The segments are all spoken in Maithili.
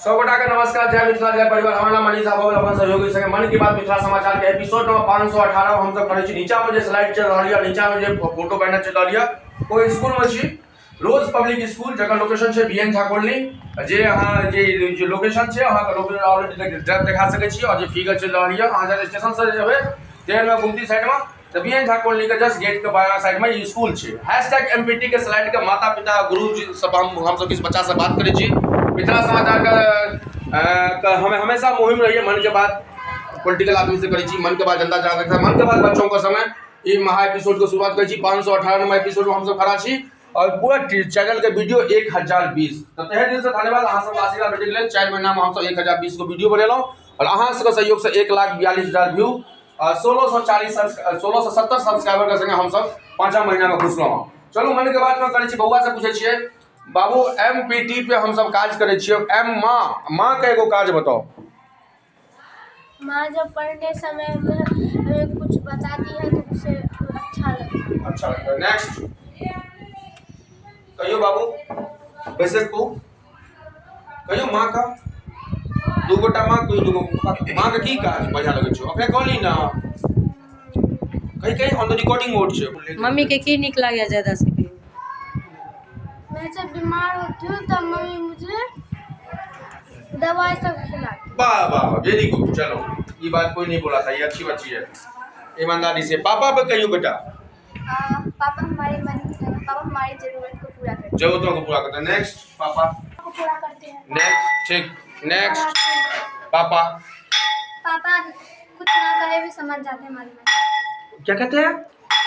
सब गोटा के नमस्कार, जय मिथिला जय परिवार। हमारा नाम मनीष बाबू, अपन सहयोगी संगे मन की बात मिथिला समाचार के एपिसोड नंबर 518 हम सब करै छी। नीचा में जे स्लाइड चल रहल या नीचा में जे फोटो बैनर चल रहल या कोई स्कूल में छी, रोज पब्लिक स्कूल, जकर लोकेशन छै बीएन झा कॉलोनी। जे अहाँ जे लोकेशन छै अहाँ के लोकेशन ऑलरेडी देखा सकै छी। और जे फिगर चल रहल या अहाँ जब स्टेशन से जेबै ट्रेन में गुमती साइड में तो बीएन झा कॉलोनी के जस्ट गेट के बायां साइड में ई स्कूल छै। हैशटैग एमपीटी के स्लाइड के माता पिता गुरु जी सब हम सब किछु बच्चा से बात करै छी। मिथिला समाचार का हमें हमेशा मुहिम रही है मन के बात पॉलिटिकल आदमी से करै छी, मन के बात जनता जागरूक, मन के बात बच्चों का समय। ई महा एपिसोड के शुरुआत करै छी। 518 नंबर एपिसोड में हम सब खड़ा छी और पूरा चैनल के वीडियो 1020। तो तहे दिल से धन्यवाद, अहाँ सबके आशीर्वाद भेटै के लेल 4 महीना में हम सब 1020 को वीडियो बनेलहुँ और अहाँ सबके सहयोग से 1,42,000 व्यू और 1670 सब्सक्राइबर के संगे हम सब 5 महीना में घुसलहुँ। चलू मन के बात में करै छी। बौआ से पूछै छियै, बाबू एमपीटी पे हम सब काज करै छियै, एम माँ, माँ के एगो काज बताओ। माँ जब पढ़ने समय में हमें कुछ बताती है तो उसे अच्छा लगता है। अच्छा लगता है। नेक्स्ट कहियो बाबू, वैसे तू कहियो माँ का दू गोटा माँ, कहियो दू गो माँ के की काज बढ़िया लगै छौ अखने कहली ना, कहीं कहीं ऑन the recording mode छै। मम्मी के की नीक लागैया ज्यादा से? मैं जब बीमार होती हूँ तब मम्मी मुझे दवाई सब खिलाती। वाह वाह, वेरी गुड। चलो ये बात कोई नहीं बोला था, ये अच्छी बच्ची है ईमानदारी से। पापा पे कहियो बेटा। पापा हमारे मन, पापा हमारी जरूरत को पूरा करते हैं। जरूरतों को पूरा करते हैं। नेक्स्ट पापा को पूरा करते हैं। नेक्स्ट, ठीक। नेक्स्ट पापा। पापा कुछ ना कहे भी समझ जाते हैं हमारी बात। क्या कहते हैं?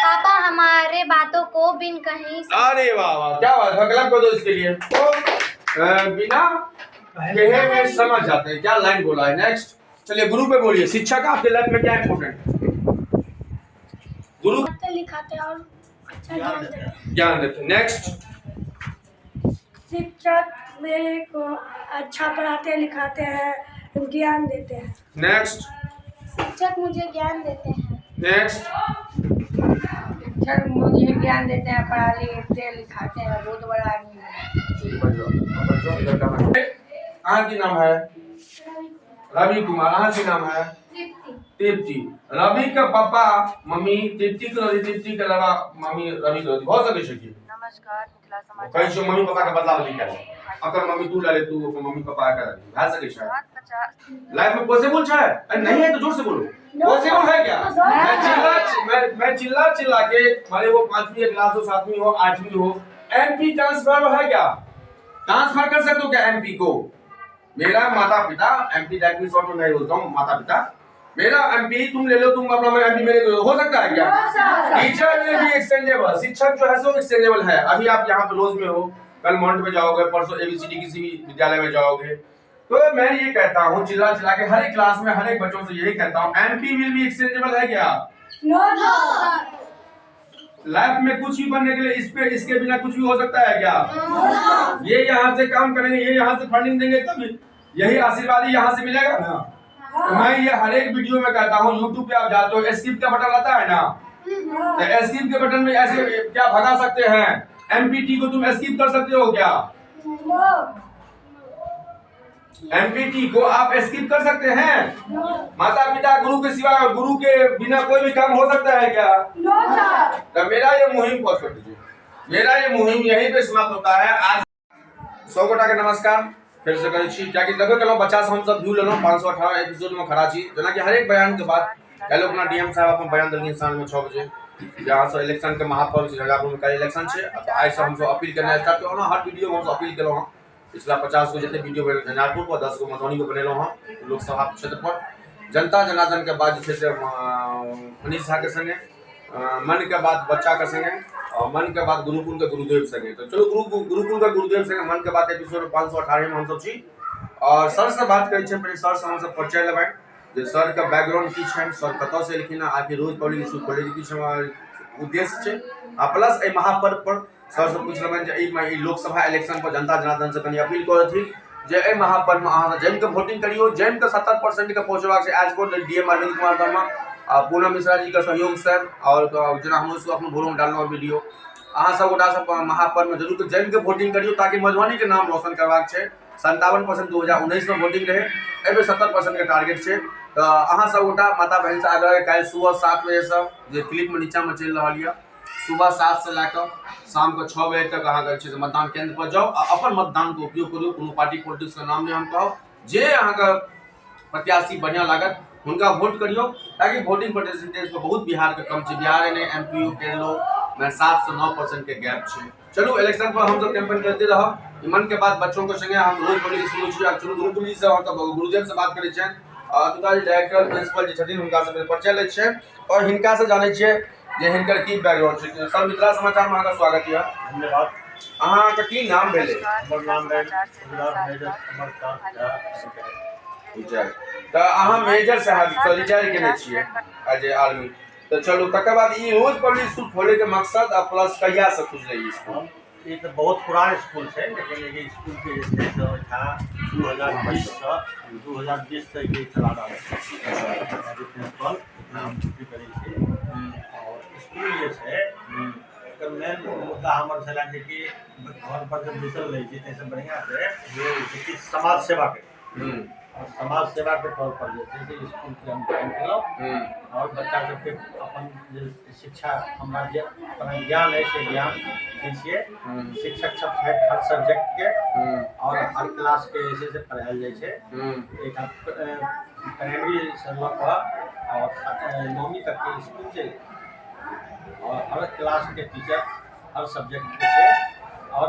पापा हमारे बातों को बिन कहीं। अरे वाह वाह, क्या बात है, क्लैप कर दो इसके लिए। तो बिना कहे में समझ जाते हैं, क्या लाइन बोला है। नेक्स्ट चलिए गुरु पे बोलिए। शिक्षक आपके लाइफ में क्या इम्पोर्टेंट है? गुरु लिखाते हैं और अच्छा ज्ञान देते हैं। ज्ञान देते हैं। नेक्स्ट शिक्षक मेरे को अच्छा पढ़ाते लिखाते हैं, ज्ञान देते हैं। नेक्स्ट शिक्षक मुझे ज्ञान देते हैं। नेक्स्ट शिक्षक मुझे ज्ञान देते हैं, पढ़ा लिखते लिखाते हैं, बहुत बड़ा आदमी है। अहाँ की नाम है? रवि कुमार। अहाँ की नाम है? तृप्ति। रवि के पापा मम्मी तृप्ति के रवि, तृप्ति के अलावा मम्मी रवि के रवि हो सकै छै की? नमस्कार मिथिला समाचार। कहै छियौ मम्मी पापा के बदला बदली करै, अगर मम्मी तू लड़े तू अपन मम्मी पापा के लड़े, भए सकै छै? लाइफ में पॉसिबल छै? अरे नहीं है तो जोर से बोलो, पॉसिबल है क्या? मैं चिल्ला चिल्ला के, माने वो 5वीं क्लास हो, 7वीं हो, 8वीं हो, एमपी ट्रांसफर है क्या? ट्रांसफर कर सकते हो क्या एमपी को? मेरा माता पिता एमपी डायरेक्टली शॉर्ट में मैं बोलता हूँ माता पिता, मेरा एमपी तुम ले लो, तुम अपना एमपी मेरे हो सकता है क्या? टीचर में भी एक्सचेंजेबल, शिक्षक जो है सो एक्सचेंजेबल है। अभी आप यहाँ पे रोज में हो, कल माउंट में जाओगे, परसों एबीसीडी किसी भी विद्यालय में जाओगे। तो मैं ये कहता हूँ चिल्ला चिल्ला के हर एक क्लास में हर एक बच्चों से यही कहता हूँ, एमपी will be exchangeable है क्या? नो। लाइफ में कुछ भी बनने के लिए इस पे इसके बिना कुछ भी हो सकता है क्या? no. ये यहाँ से काम करेंगे, ये यहाँ से फंडिंग देंगे, तब यही आशीर्वाद ही यहाँ से मिलेगा ना। तो मैं ये हर एक वीडियो में कहता हूँ, यूट्यूब पे आप जाते हो, स्किप का बटन आता है ना, तो स्किप के बटन में ऐसे क्या भगा सकते हैं? एमपीटी को तुम स्किप कर सकते हो क्या? एमपीटी को आप स्किप कर सकते हैं? माता पिता गुरु के सिवा, गुरु के बिना कोई भी काम हो सकता है क्या? तो मेरा ये मुहिम पॉज कर दीजिए, मेरा ये मुहिम यहीं पे समाप्त होता है। आज 100 गोटा के नमस्कार फिर से करै छी, कियाकि देखो केलहुँ बच्चा से हम सब व्यू लेलहुँ। 518 एपिसोड में खड़ा छी। जेनाकि हरेक बयान के बाद काल्हि अपना डीएम साहब अपन बयान देलखिन साँझ में 6 बजे, जहाँ से इलेक्शन के महापर्व झंझारपुर में काल्हि इलेक्शन छै। तो आइ से हमसब अपील करनाइ स्टार्ट केलहुँ। हर वीडियो में हमसब अपील केलहुँ हँ। पिछला 50 गो जते वीडियो बनेलहुँ झंझारपुर पर, 10 गो मधुबनी पर बनेलहुँ हँ लोकसभा क्षेत्र पर। जनता जनार्दन के बाद जे छै से मनीष झा के संगे, मन के बात बच्चा के संगे और मन के बात गुरुकुल के गुरुदेव संगे। तो चलू गुरुकुल के गुरुदेव संगे मन के बात एपिसोड 518 में हमसब छी और सर से बात करै छियै। पहिले सर से हमसब परिचय लेबै जे सर के बैकग्राउंड की छनि, सर कतऽ से एलखिन, आखिर रोज पब्लिक स्कूल खोलै के की उद्देश्य छै, आ प्लस एहि महापर्व पर सर से पूछि लेबनि जे एहिमे लोकसभा इलेक्शन पर जनता जनार्दन से कनि अपील करथिन जे एहि महापर्व में अहाँ जमि कऽ वोटिंग करियौ, जमि कऽ 70% के पहुँचेबाक छै as per D M Arvind Kumar Verma आ पूनम मिश्रा जी के सहयोग से। और जेना हमरो सब अपनो भोरोमे डाललहुँ वीडियो, अहाँ सब गोटा सब महापर्व में जरूर जमि कऽ वोटिंग करियौ ताकि मधुबनी के नाम रोशन करबाक छै। 57% 2019 में वोटिंग रहे, एहिबेर 70% के टारगेट छै। तऽ अहाँ सब गोटा माता बहन से आग्रह, काल्हि सुबह 7 बजे से जे क्लिप में नीचा में चलि रहल यऽ, सुबह 7 से लए कऽ शाम के 6 बजे तक अहाँके जे छै से मतदान केंद्र पर जाउ आ अपन मतदान के उपयोग करू। कोनो पार्टी पॉलिटिक्स के नाम नहि हम कहब, जे अहाँके प्रत्याशी बढ़िआँ लागत हुनका वोट करियौ ताकि वोटिंग परसेंटेज पर बहुत बिहार के कम छै। बिहार नहि एम पी यू केरलो में 7 से 9% के गैप छै। चलू इलेक्शन पर हमसब कैंपेन करते रहब। मन के बात बच्चों के संगे हम रोज पब्लिक स्कूल छी। चलू गुरुकुल जी से गुरुदेव से बात करै छियनि और एतुका जे डायरेक्टर प्रिंसिपल जे छथिन हुनका से परिचय लै छियनि और हिनका से जानै छियै जे हिनकर की बैकग्राउंड छै। सर, मिथिला समाचार में अहाँके स्वागत यऽ। धन्यवाद। अहाँके की नाम भेलै? हमर नाम भेल मेजर अमरकांत झा। तऽ अहाँ मेजर साहब रिटायर केने छियै एज ए आर्मी। तऽ चलू तकर बाद ई रोज पब्लिक स्कूल खोलैके मकसद आ प्लस कहिया से खुजलै ई स्कूल? ई तऽ बहुत पुरान स्कूल छै, लेकिन ई स्कूल के जे छै से ओहिठाम 2020 से ई चला रहल छै। प्रिंसिपल हम छुट्टी करै छी और स्कूल जे छै एकर मेन मुद्दा हमर छलै जेकि घर पर जब बैसल रहै छी ताहिसँ बढ़िआँ छै जे किछु समाज सेवा करी और समाज सेवा के तौर पर जे छै से स्कूलके हम ज्वाइन केलहुँ और बच्चा सबके अपन जे शिक्षा हमरा जे अपना ज्ञान है से ज्ञान दै छियै। शिक्षक सब छथि हर सब्जेक्टके और हर क्लासके जे छै से पढ़ायल जाइ छै। एहिठाम प्राइमरीसँ लऽ कऽ और 9वीं तकके स्कूल छै और हर क्लासके टीचर हर सब्जेक्टके छै और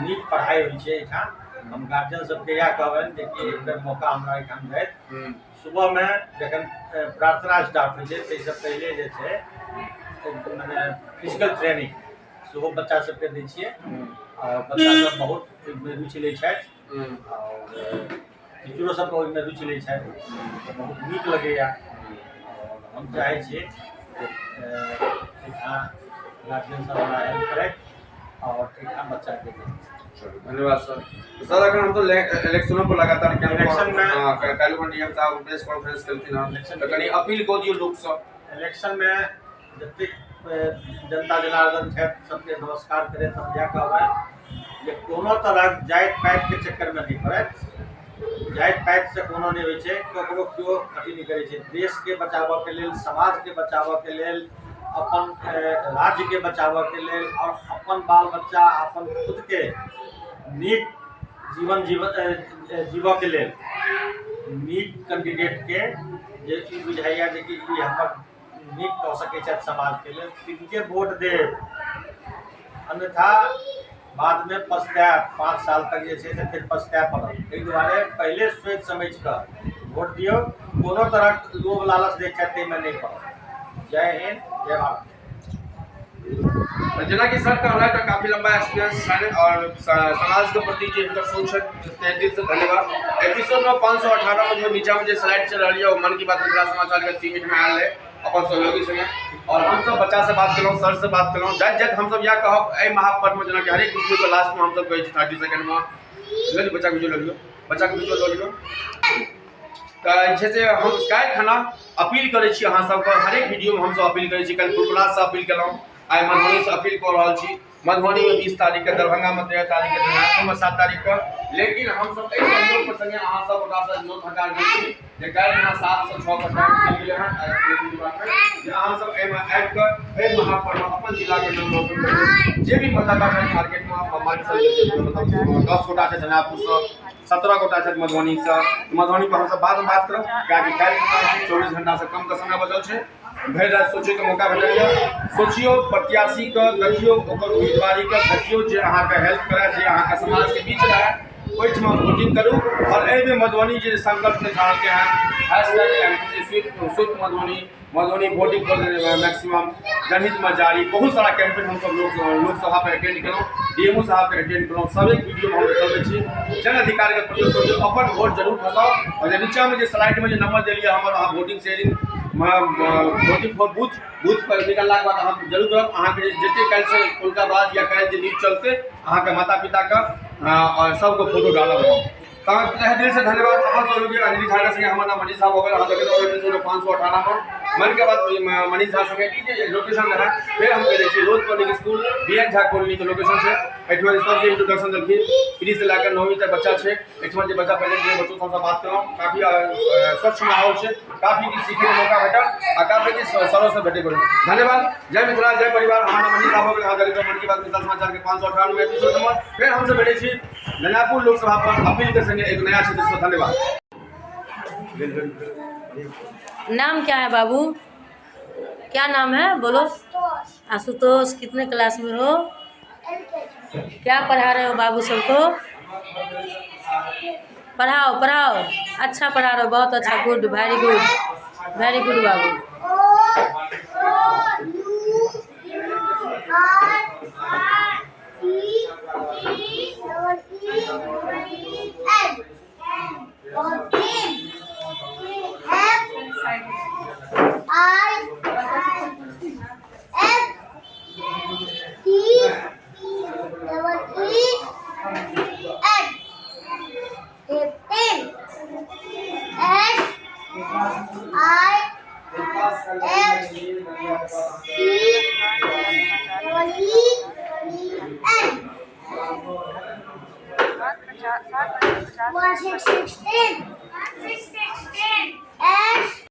नीक पढ़ाइ होइ छै एहिठाम। हम गार्जियन सबके इएह कहबनि जे कि एक बेर मौका हमरा एहिठाम दैत। सुबहमे जखन प्रार्थना स्टार्ट होइ छै ताहिसँ पहिले जे छै मने फिजिकल ट्रेनिंग सेहो बच्चा सबके दै छियै और बच्चा सब बहुत ओहिमे रुचि लै छथि और टीचरो सबके ओहिमे रुचि लै छथि, तऽ बहुत नीक लगैए। और हम चाहै छियै जे एहिठाम गार्जियन सब हमरा हेल्प करथि और एहिठाम बच्चाके। धन्यवाद सर। सर अखन हम तो इलेक्शनों पर लगातार इलेक्शन में काल्हि डीएम साहब प्रेस कॉन्फ्रेंस केलखिन हँ, तऽ कनि अपील कऽ दियौ लोक सब। इलेक्शन में जतेक जनता जनार्दन छथि सबके नमस्कार करैत हम इएह कहबनि जे कोनो तरहक जाति पातिके चक्करमे नहि पड़थि। जाति पातिसँ कोनो नहि होइ छै, ककरो केओ अथी नहि करै छै। देशके बचाबऽके लेल, समाजके बचाबऽके लेल, अपन राज्यके बचाबऽके लेल और अपन बाल बच्चा अपन खुदके नीक जीवन जीवऽके लेल नीक कैंडिडेटके जे ई बुझाइए जे कि ई हमर नीक कऽ सकै छथि समाजके लेल तिनके वोट देब, अन्यथा बादमे पछतायब। 5 साल तक जे छै से फेर पछताए पड़त। एहि दुआरे पहिले सोचि समझि कऽ वोट दियौ। कोनो तरहक लोभ लालच दै छथि ताहिमे नहि पड़त। जय हिंद, जय भारत। जेनाकि सर कहला तऽ काफी लंबा एक्सपीरियंस छनि और समाज के प्रति जे हिनकर सोच छनि तहे दिल से धन्यवाद। एपिसोड नंबर 518 में जो नीचा में जे स्लाइड चल रही है वो मन की बात मिथिला समाचार के टीम में आयल है अपन सहयोगी संगे और हमसब बच्चा से बात केलहुँ, सर से बात केलहुँ। जाइत जाइत हमसब इएह कहब एहि महापर्व में जेनाकि हरेक वीडियो के लास्ट में हमसब कहै छी 30 सेकेंड में लऽ लियौ बच्चाके वीडियो लऽ लियौ, बच्चाके वीडियो लऽ लियौ। तऽ जे छै से हम काल्हि खना अपील करै छी अहाँ सबके, हरेक वीडियोमे हमसब अपील करै छी। काल्हि फुलपलाससँ अपील केलहुँ, आइ मधुबनीसँ अपील कऽ रहल छी। मधुबनीमे 20 तारीखके, दरभंगामे 13 तारीखके, झंझारपुरमे 7 तारीखके। लेकिन हमसब एहि सहयोगके संगे अहाँ सब गोटासँ नोत हकार दै छी जे काल्हि यहाँ 7 से 6 के टाइम देल गेलै हँ जे अहाँ सब एहिमे आबि कऽ एहि महापर्वमे अपन जिलाके नाम रोशन करू। जे भी मतदाता छथि मार्केटमे, मतलब 10 गोटा छै झंझारपुरसँ, 17 गोटा छथि मधुबनीसँ। मधुबनी पर हमसब बादमे बात करब कियाकि काल्हि 24 घंटासँ कमके समय बचल छै। भरि राति सोचैके मौका भेटैए। सोचियौ प्रत्याशीके, देखियौ ओकर उम्मीदवारीके, देखियौ जे अहाँके हेल्प करए, जे अहाँके समाजके बीच रहए। ओहिठमा वोटिंग करू। और एहिमे मधुबनी जे संकल्प निकालके हैं hashtag SVEEP Madhubani, Madhubani voting for maximum, जनहित में जारी, बहुत सारा कैंपेन हमसब लोकसभा पर अटेंड केलहुँ, डीएमओ साहब के अटेंड केलहुँ, सब एक वीडियो में हम चलबै छी। जन अधिकार के प्रयोग करू, अपन वोट जरूर खसाउ। और जे नीचा में जे स्लाइड में जे नंबर देलियै हमर, अहाँ voting sharing voting for booth, booth पर निकललाके बाद अहाँ जरूर करब। अहाँके जते काल्हि से कोलका बाद या काल्हि जे न्यूज चलते अहाँके माता पिताके सबके फोटो डालब हम। तहन तहे दिल से धन्यवाद अपन सहयोगी अंजलि झा के संगे। हमर नाम मनीष झा भऽ गेल। अहाँ देखैत रहब एपिसोड 518 में मन के बात मनीष झा संगे। ई जे लोकेशन रहै फेर हम कहि दै छी, Rose public school B N Jha colony के लोकेशन छै। एहिठमा जे सबके इंट्रोडक्शन देलखिन, प्री से लए कऽ 9वीं तक बच्चा छै। एहिठमा जे बच्चा प्रेजेंट छै बच्चो सबसँ बात केलहुँ, काफी स्वच्छ माहौल छै, काफी किछु सीखैके मौका भेटल आ काफी किछु सरो से भेटै। धन्यवाद, जय मिथिला, जय परिवार। हमर नाम मनीष झा भऽ गेल। अहाँ देखैत रहब मन की बात मिथिला समाचार के 518 एपिसोड नंबर। फेर हमसब भेटै छी दनियापुर लोकसभा पर अपील के संगे एक नया क्षेत्र से। धन्यवाद। नाम क्या है बाबू, क्या नाम है बोलो? आशुतोष। कितने क्लास में हो, क्या पढ़ा रहे हो बाबू सबको? पढ़ाओ पढ़ाओ, अच्छा पढ़ा रहे हो, बहुत अच्छा, good, very good, very good बाबू। I X T E E N 1 6 6 10 1 6 6 10 S